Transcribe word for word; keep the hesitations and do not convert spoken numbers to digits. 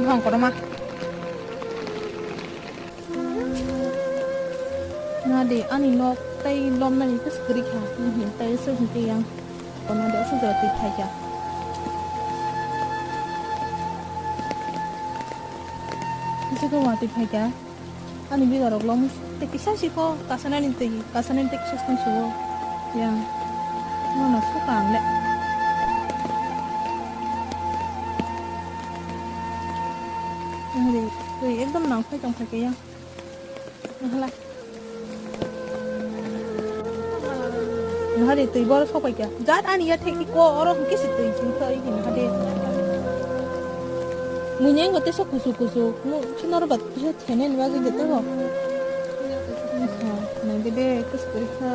Ang kotorma. Na de, ani nok tei lomnani khe kwrwi kha. Mhm, tei se hwnkhe yang. Kono de aswk jora twi phaikha. Kisa khe watwi phaikha. Ani biga rok lom tei kisa siko kasanani twi, kasanani tei kisa song sugo. Yang. Nono suka ang le. Ang de, twi ekdom nang phai tong phaikha yang. Hala. Nahari twi boro sopai kha. Jat ani ya theki ko oro hwnkhe se twi ching thai hin hade. Mui neng gote so kusu kusu. Mu chinoro bat kisa thene ni bagwi de tebo. Nang de be kus kuri kha.